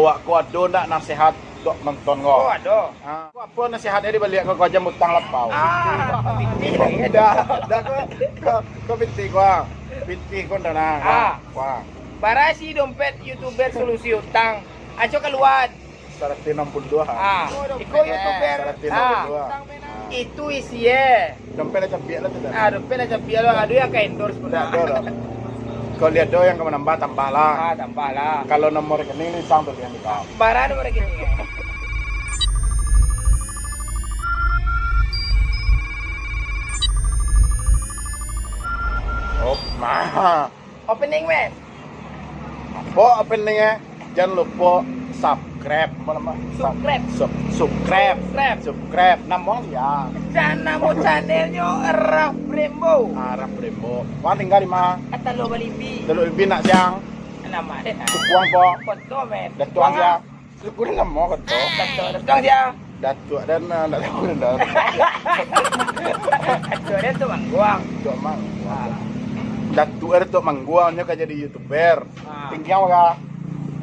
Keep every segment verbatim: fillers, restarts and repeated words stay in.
Wak, ko ado ndak nasihat dok nonton ko? Oh, ado. Ah, ko apo nasihatnyo dibaliak ko, ko jam utang lapau? Ah, pitih lagi. Dah, dah ko, ko, ko pitih ko, ah. Pitih ko ndak nah. Ah. Wah. Barasi dompet YouTuber solusi utang. Aco kaluar. Saratus enam puluh dua. Ah, iko YouTuber. Saratus enam puluh dua. Ah. Itu isi eh. Dompet lah capiak lah tu dah. Ah, dompet lah capiak lah. Ado yang ka endorse pun dah. Ado, ado. Kalau lihat do yang ka manambah, tambah lah. Ah, tambah lah. Kalau nomor rekening ni sang tu lihat ni, Bang. Bara nomor rekening? Oh, mah. Opening, men. Apo opening eh? Jan lupo subscribe. Apo namo? Sub-, subscribe. Subscribe. Subscribe. Subscribe. Namo sia? Jan namo channelnyo Raf Brembo. Ah, Raf Brembo. Wang tingga di ma? Ka Talua Balimbi. Talua Balimbi nak siang. Namo deh. Sukuang po? Koto, men. Datuang siang. Suku ni namo Koto? Datuak, Datuak siang. Datuak dan, ah, ndak tahu dah. Datuak dan tu Mangguang. Datuak Mangguang. Ah. Datuak Datuak Mangguang nyo ka jadi YouTuber. Ah. Tinggi awak ka?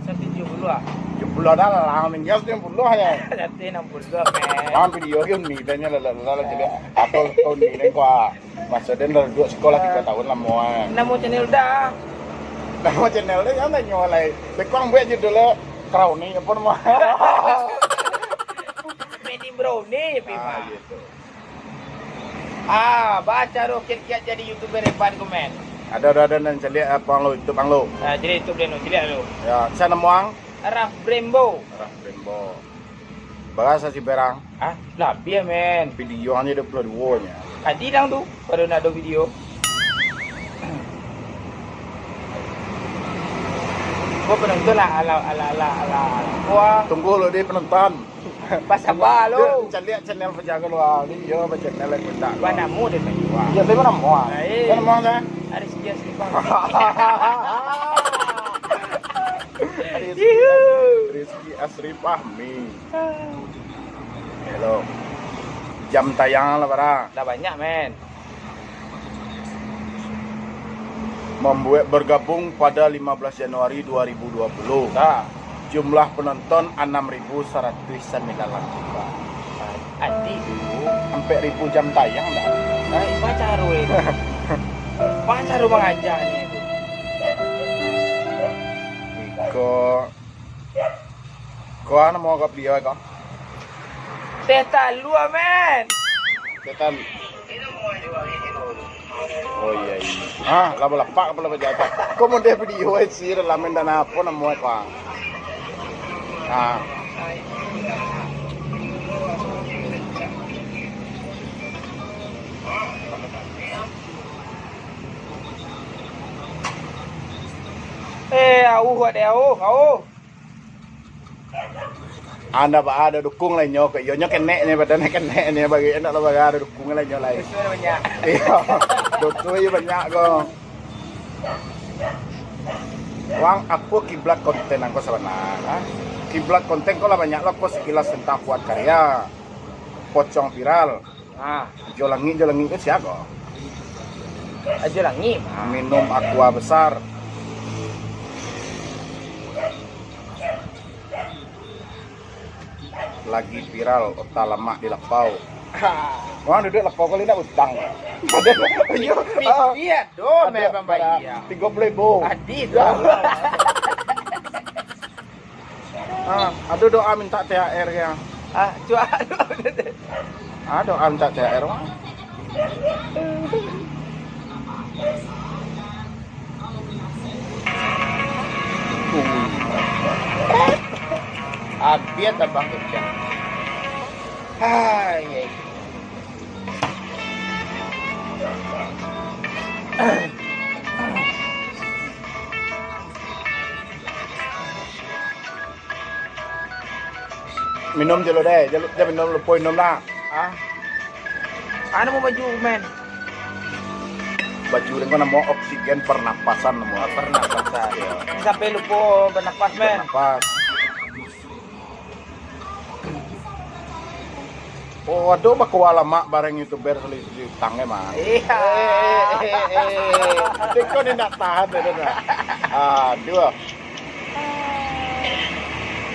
Satu tujuh puluh ah. Tujuh puluh dah lah, tinggi satu enam puluh aja. Satu enam puluh, men. Bang, video ke uni tanya lah, lah, lah, jadi apa kau ni, ni, kau, ah. Masa den lah duduak sikolah tigo tahun lamo, ah. Namo channel dah. Namo channel dah, jangan tanyo lai. Beko ang buek judulnyo Crowny, apo namo? Manny Brownie, pi mah. Ah, gitu. Ah, bacaro kiat-kiat jadi YouTuber hebat ko, men. Ado, ado, ado nan caliak apo ang lo, YouTube ang lo? Ah, jadi YouTube den lo, caliak lo. Ya, sia namo ang? Raf Brembo. Raf Brembo. Bara subscriber ang? Ah, labiah, men. Video ang nyo duo puluah duo nyo. Tadi dang tu, baru nak ado video. Ko penonton lah, ala, ala, ala, ala. Wah. Tunggu lo di penonton. Basaba lo. Caliak channel pajago lo, ah. Video apa channel yang minta lo? Banamu deh, men. Wah. Ya, tapi namo, ah. Hai. Kan namo, kan? Rizky Asri Fahmi. Rizky Asri Fahmi. Hello. Jam tayang lah, bara? Lah banyak, men. Membuat bergabung pada lima belas Januari dua ribu dua puluh. Nah. Jumlah penonton enam ribu seratus sembilan puluh delapan. Adik tu. Sampai ribu jam tayang dah. Nah, apa caro eh? Apa caro mengajar ni tu? Iko Ko, anu, mau agak video ko. Teh talua, men. Teh tal-, oh iya, iya. Ah, labo lapak kapalo bajata. Ko model video, eh, sih, dalam, men, dan apo namo ko, ah. Ah. Eh, auh, ade auh, auh. Anda ba ado dukung lah inyo, kok iyo nyo kenek ni, badan kenek ni, bagi enak lah, bagi ado dukung lah inyo lai. Dusun banyak. Iyo, dusun iyo banyak ko. Wang, apo kiblat konten angko sabana, ha? Kiblat konten ko lah banyak lo ko, Sekilas Tentang Fuad Karya, Pocong Viral. Ah. Jo Langik, Jo Langik ko sia ko? Ah, Jo Langik. Minum aqua besar. Lagi viral, otak lamak di lapau. Wang duduak lapau kali nak utang. Iyo. Pi-, ah, pi-, ado, ado, memang ado. Tigo puluah ribu. Tadi tu. Ah, ado doa minta T H R ya. Ah, cua. Ah, doa minta T H R, Bang. Abiat abang kecang. Hai, hai. Minum je lo deh, jan, jan minum, lupo minum lah. Ah. Anu mau baju, men. Baju den ko namo oksigen pernapasan namo. Ah, pernapasan. Iyo. Sampai lupo bernapas, men. Bernapas. Oh, ado bakuah lamak bareng YouTuber solusi utang, eh, mah. Iya. Eh, eh, eh, eh. Tiko ni ndak tahan, dah, dah. Aduh.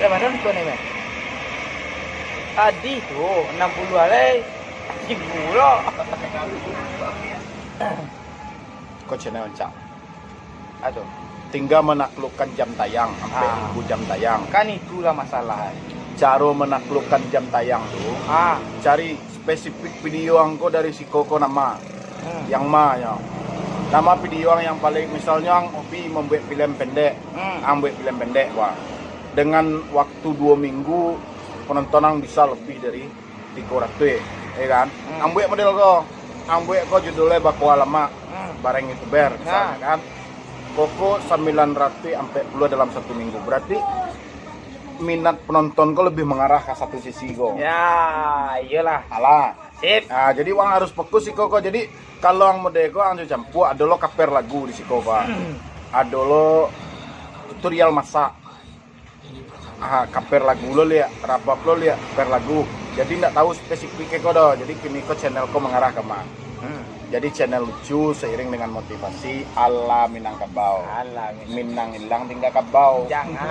Mano niko ni, men? Tadi tu, enam puluh alai, seribu lo. Ko channel Cak. Aduh. Tingga manaklukkan jam tayang, ampek Ah. ribu jam tayang. Kan itulah masalah. Caro manaklukkan jam tayang tu, Ah. cari spesifik video ang ko dari siko ko nama. Hmm. Yang ma nyo. Nama video ang yang paling, misalnyo ang hobi mambuek filem pendek. Hmm. Ang buek filem pendek, wah. Dengan waktu duo minggu, penonton ang bisa lebih dari tigo ratuih, ya kan? Hmm. Ang buek model ko. Ang buek ko judulnyo Bakoa Lamak, Hmm. bareng YouTuber, misalnyo Nah. kan. Koko sambilan ratuih ampek puluah dalam satu minggu. Berarti minat penonton ko lebih mengarah ka satu sisi ko. Ya, iyolah. Alah. Sip. Ah, jadi wang harus fokus siko ko. Jadi, kalau ang model ko, ang campuak, ado lo kaper lagu di siko ko. Hmm. Ado lo tutorial masak. Ah, kaper lagu lo liak, rabab lo liak, kaper lagu. Jadi, ndak tahu spesifik ko doh. Jadi, kini ko channel ko mengarah ka ma. Hmm. Jadi, channel lucu seiring dengan motivasi ala Minangkabau. Ala Minang. Minang ilang tingga kabau. Jangan.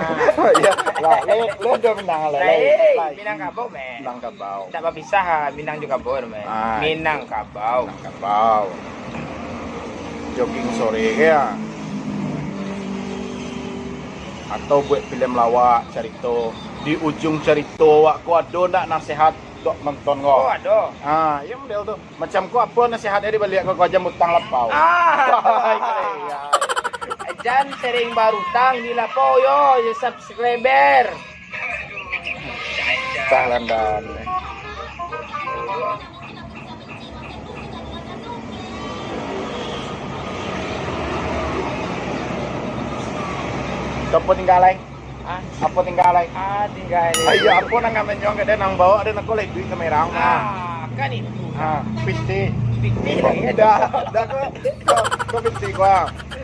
Ya, lah, lo, lo ado Minang, lah, Lain, lah. Minangkabau, men. Minangkabau. Tak bapisah, ah, Minang jo kabau, men. Ah, Minangkabau. Minangkabau. Jogging sore ke ya? Atau buek filem lawak, carito. Di ujung carito awak ko ado ndak nasihat dok nonton ko? Oh, ado. Ah, iyo model tu. Macam ko apo nasihatnyo di baliak ko, ko aja mutang lapau. Ah, jan sering barutang di lapau yo, yo subscriber. Tah landan. Apo tingga lai? Ah. Apo tingga lai? Ah, tingga lai. Ayo, apo nan ngamen nyong gede nang bawa ado nako lai duit kamera mah. Ah, kan itu. Ah, pitih. Pitih lai, ya. Dah, dah ko, ko, ko pitih ko.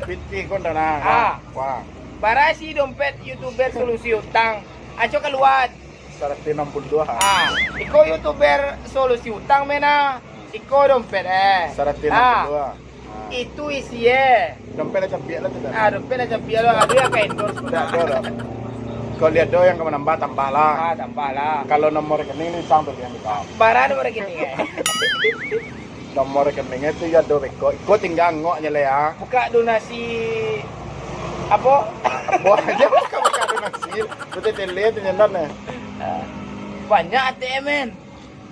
Pitih ko ndak nah. Ah. Wah. Barasi dompet YouTuber solusi utang. Aco kaluar. Saratus enam puluh dua. Ah, iko YouTuber solusi utang mena. Iko dompet eh. Saratus enam puluh dua. Ah. Itu isi eh. Dompet dah capiak lah tu dah. Ah, dompet dah capiak lah. Aduh, ya ka endorse. Dah, dah, dah. Kau lihat doh yang ka manambah, tambah lah. Ah, tambah lah. Kalau nomor rekening ni sang tu yang buka. Bara nomor rekening eh. Nomor rekeningnyo tu yo ado beko. Iko tingga ngok je lah ya. Buka donasi apo? Apo aja buka, buka donasi. Betul tele tu nyenan eh. Banyak A T M men.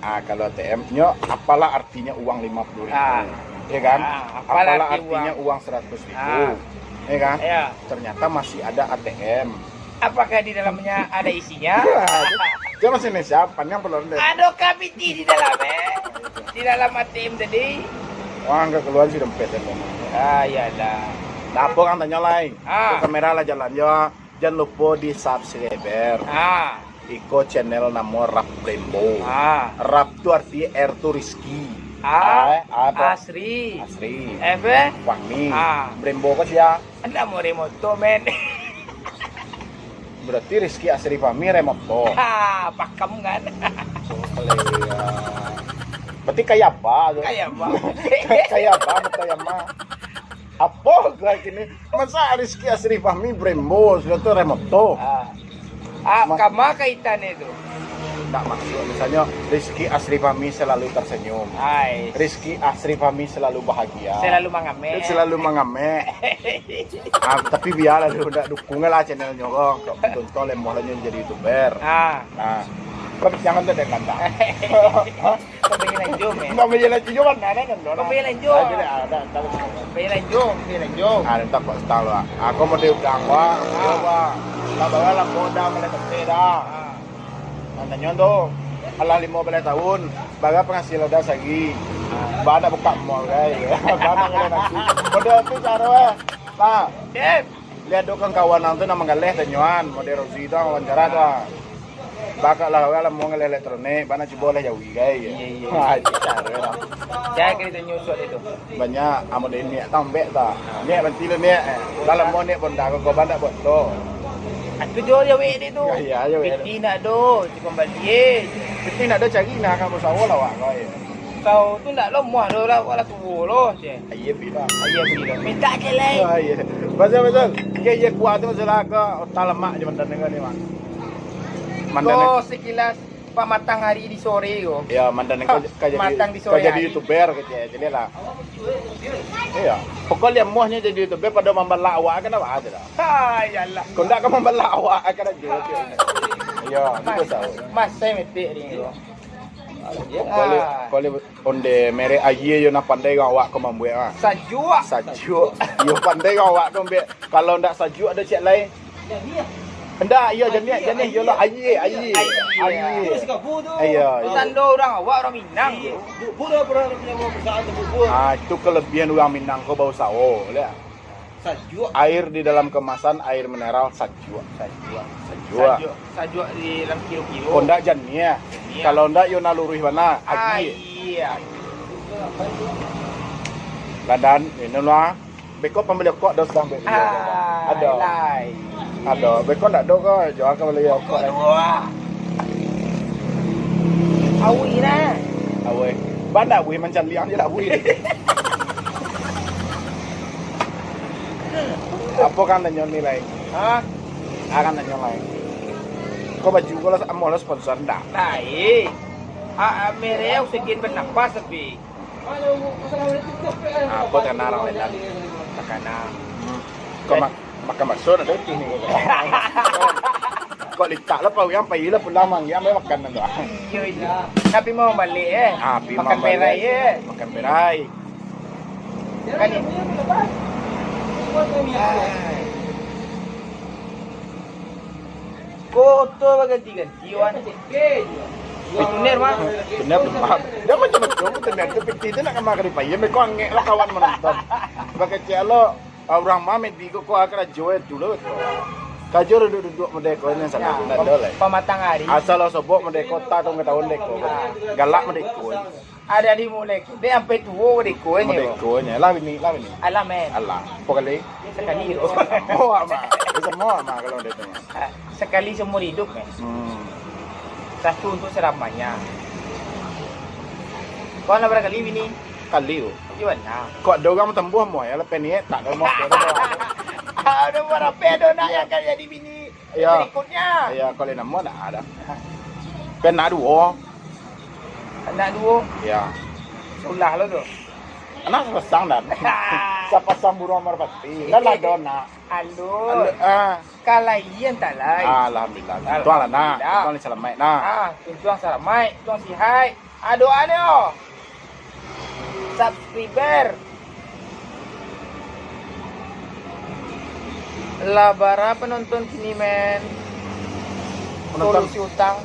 Ah, kalau A T M nyo apalah artinya uang lima puluh ribu. Ah. Ya kan? Ah, apalah Apalah arti artinya uang. Uang seratus ribu. Ah. Ya kan? Ya. Ternyata masih ada A T M. Apakah di dalamnya ada isinya? Dia masih Indonesia, panjang belum deh. Ado ka pitih di dalam eh. Di dalam A T M tadi. Wah, nggak keluar sih dompet dan ngomong. Ah, iyalah. Nah, apa orang tanya lain? Ah. Kamera lah jalan jo. Jangan lupa di subscriber. Ah. Iko channel namo Rap Brembo. Ah. Rap tu arti R tu Rizky. Ah. Ah, apa? Asri. Asri. F eh? Fahmi. Ah. Brembo ko sia? Anda mau remoto men. Berarti Rizky Asri Fahmi remoto. Ah, pakem kan? Oh, kali ya. Berarti kayak apa tu? Kayak apa? Kayak apa betul ya, Mak? Apa gua gini? Masa Rizky Asri Fahmi Brembo, sudah tu remoto? Ah. Ah, Ma- kama kaitannya tu? Nggak masuk. Misalnya, Rizky Asri Fahmi selalu tersenyum. Hai. Rizky Asri Fahmi selalu bahagia. Selalu mangamek. Selalu mangamek. Ah, tapi biarlah dulu, ndak dukung lah channelnya kok. Contoh lemoh lah nyo jadi YouTuber. Ah. Nah, tapi jangan tu dek kata. Pembayaran jom eh. Pembayaran jom mana kan? Pembayaran jom. Ah, jadi ada, ada. Pembayaran jom, pembayaran jom. Ah, minta kok style lah. Aku mau diundang, Pak. Ah. Iya, Pak. Tak bawa lah, kau dah mulai kecil dah. Ah. Nanyo tu, alah lima belas tahun, bara penghasilan dah sagi. Ba nak buka mall, guys. Ba nak kedai nasi. Model tu caro eh. Nah, Dep. Lihat tu kan kawan ang tu namo galeh tanyoan, model Rozi tu wawancara tu. Ba kak lah, orang lah mau galeh elektronik, ba nak cubo lah jawi, guys. Iya, iya. Ha, itu caro dah. Jangan kena tunjuk suat itu. Banyak, amo dari niat tambek ta. Niat banti lah niat eh. Dalam mo niat bonda ko, ko bandak buat to. Aku jual jawek dia tu. Ya, ya, jawek. Piti nak do, di pembali eh. Piti nak do cari nah, kamu sawah lah wak kau ya. Kau tu nak lo muah do lah, wak lah tuo lo je. Iya, pila. Iya, pila. Minta je lah. Ah, iya. Betul, betul. Oke, iya kuat tu masalah ke otak lemak je mantan dengan ni, Mak. Mandan ko sekilas, pak, matang hari di sore ko. Ya, mandan ko ka jadi, matang di sore ka jadi hari. YouTuber gitu ya, jadi lah. Iya. Pokoknya muahnyo jadi YouTuber pada mambalak awak kan apa aja lah. Ha, iyalah. Kok ndak ka mambalak awak kan aja. Iya, Mas, gitu tahu. Mas, saya metik ni. Kok boleh, ah, kok boleh onde merek aia yo nan pandai ko awak ko mambuek ah. Sajuak. Sajuak. Yo pandai ko awak ko mambuek. Kalau ndak sajuak ado ciek lai. Ndak, iyo, janiah, janiah, iyo lah, aia, aia. Aia. Aia. Iyo, iyo. Tando urang awak, urang Minang. Iyo. Bu-, bu-, bu-, bu-, bu-, bu-, bu-, bu-, Ah, itu kelebihan urang Minang ko bausaho, lah. Sajuak. Air di dalam kemasan, air mineral, sajuak. Sajuak. Sajuak. Sajuak, sajuak di dalam kilo-kilo. Kok ndak janiah. Janiah. Kalau ndak, yo nan luruih bana, aia. Aia. Ladan, minum lah. Beko pambali rokok ado sadang beko. Ah, ado. Lai. Ado. Beko ndak ado ko, jual ka bali rokok. Rokok duo. Awih nah. Awih. Bana awih mancaliak je lah awih. Apo kan tanyo ni lai? Ha? Akan tanyo lai. Ko baju ko lah, amoh lah sponsor ndak? Lai. Ah, ah, merek oksigen bernapas tapi. Ah, ko takana urang lain. Takana. Hmm. Kok ma-, makan bakso nak daun ni. Kok litak lah pau yang pai lah pulang manggiang makan tu. Iyo, iyo. Tapi mau balik, eh. Ah, pi makan mambalai. Perai, eh. Makan perai. Kan ni. Ko oto baganti-ganti, wan. Tuner, mah. Tuner, mah. Dia macam-macam tuner tu, piti tu nak kamari payah, mereka angek lah kawan menonton. Bakecek lo, ah, urang mah medi ko, ko karajo itu lo. Karajo duduk-duduk model ko ni salah, ya, ndak ada lah. Pematang hari. Asal lo sobok model ko, tak tahu nggak tahu model ko. Galak model ko. Ada di mulai kini sampai tuo deko nyo. Deko nyo lah bini, lah bini. Alah, men. Alah, apo kali? Sakali tu. Oh, ama. Samo ama kalau deko. Ah, sakali seumur hidup, men. Hmm. Satu untuk selamanya. Kau lah bara kali bini? Kali tu. Di mana? Kok ado urang batambuah mo, ya, lepas ni, eh, tak ado mo. Ado bara pe ado nak yang akan jadi bini. Iya. Berikutnya. Iya, kalau namo ndak ada. Kan anak duo. Anak duo? Iya. Sulah lo tu. Anak sepasang dan. Sepasang burung merpati. Lah ado nak. Alun. Alun, ah. Kalai yang tak lai. Alhamdulillah. Alhamdulillah. Tuang lah nak. Tuang ni salamaik nak. Ah, tuang salamaik, tuang sihat. Ah, doa ni, oh. Subscriber. Lah bara penonton kini, men? Penonton. Solusi utang.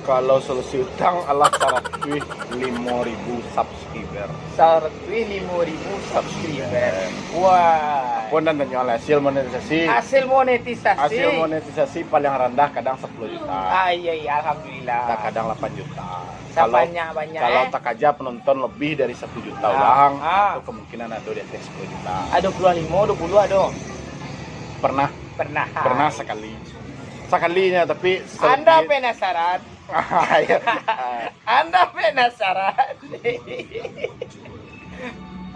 Kalau solusi utang alah saratuih limo ribu subscriber. Saratuih limo ribu subscriber. Subscriber. Wah. Apo nan tanyo lah, hasil monetisasi? Hasil monetisasi. Hasil monetisasi paling randah kadang sapuluh juta. Ah, iya, iya, alhamdulillah. Kadang lapan juta. Kalau, sabanyak-banyak, kalau eh, takaja penonton lebih dari satu juta, ah, orang, ah, itu kemungkinan ado di atas sepuluh juta. Ado puluah limo, duo puluah ado? Pernah. Pernah. Pernah sakali. Sakalinya, tapi Anda sebagai penasaran? Iya. Anda penasaran?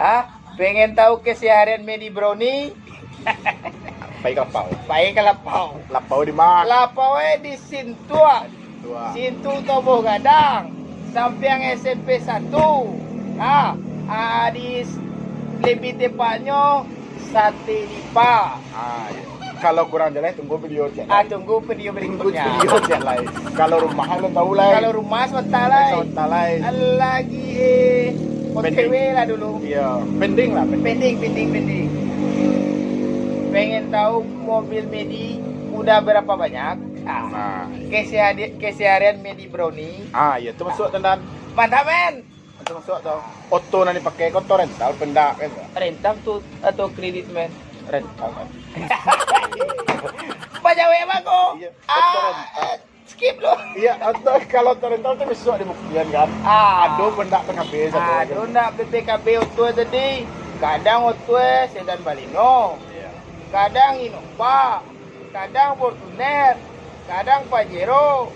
Hah? Pengen tahu keseharian Medi Brownie? Pai ka lapau. Pai ka lapau. Lapau di ma? Lapau eh di Sintuak. Sintuak. Sintuak Toboh Gadang. Sampiang S M P satu. Ha, ah, di s-, lebih tepatnyo Sate Dipa. Ah, iya. Kalau kurang jelas, tunggu video ciek lai. Ah, tunggu video berikutnya. Tunggu video ciek lai. Kalau rumah, alun tahu lai. Kalau rumah, sabanta lai. Sabanta lai. Lagi, eh, pending. O T W lah dulu. Iya, pending lah, pending. Pending, pending, pending. Pengen tahu mobil Medi udah berapa banyak? Ah. Nah. Kesehari-, keseharian Medi Brownie. Ah, iya, tu masuk, Tandan. Mantap, men. Macam masuk atau oto nan dipakai ko oto rental, pendak kan? Rental tu atau kredit, men? Rental kan. Pajawek bako. Iya, oto rental. Ah, skip lu. Iya, oto, kalau oto rental tu besok dibuktian kan. Ah. Ado pendak P K B satu. Ado ndak P K B oto tadi? Kadang oto eh sedan Baleno. Iya. Kadang Innova. Kadang Fortuner, kadang Pajero,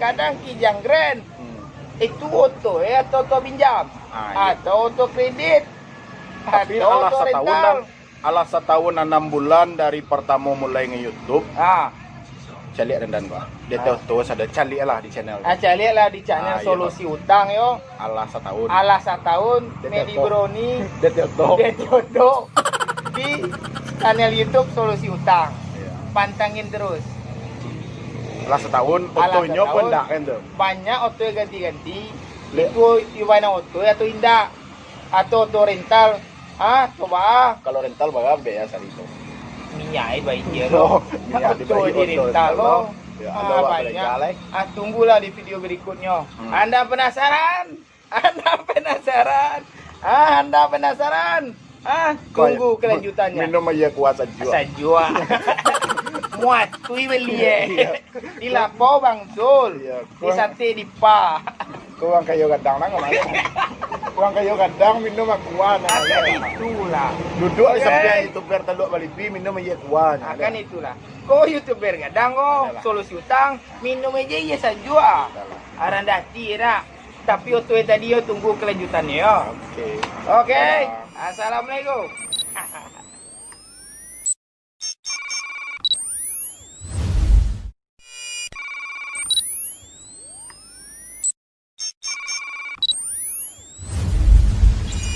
kadang Kijang Grand. Hmm. Itu oto eh atau oto pinjam? Ah, iya. Atau oto kredit? Tapi atau alah oto satahun rental? Dan, alah satahun anam bulan dari pertamo mulai nge-YouTube. Ah. Caliak dandan, Pak. Dia Ah. Oto sadonyo, caliak lah di channel. Ah, caliak lah di channel Ah, iya, Solusi Pak. Utang yo. Alah satahun. Alah satahun, Dia Medi Oto. Broni, Dia Oto. Dia Oto. Di channel YouTube Solusi Utang. Iya. Pantangin terus. Alah satahun, Alah otonyo satahun. Pun ndak kan tu? Banyak oto yang ganti-ganti. Lek Itu Iwana oto atau indak? Atau oto rental? Ah, coba ah. Kalau rental bara bek ya sari tu? Minyak ai baik dia Oh, tu. Minyak Oto dibayar di oto rental lo. Ya, Ah, alo awak banyak. Belajar lai. Ah, tunggulah di video berikutnya. Hmm. Anda penasaran? Anda penasaran? Ah, anda penasaran? Ah, tunggu Kau kelanjutannya. Minum aia kuah sajuak. Sajuak. Muatui beli eh. Iya. Di lapau Bang Sul. Iya, Di kurang sate di pa. Kurang kayo gadang lah kemana? Kurang kayo gadang minum aqua nah. Akan itulah. Duduk di Oke. Samping youtuber Taluk Balipi minum aia aqua nah. Akan itulah. Ko youtuber gadang ko, Adalah. Solusi utang, minum aja iya sajuak. Adalah. Aran dati dak. Tapi oto tadi yo tunggu kelanjutannya yo. Oke. Oke. Dadah. Assalamualaikum.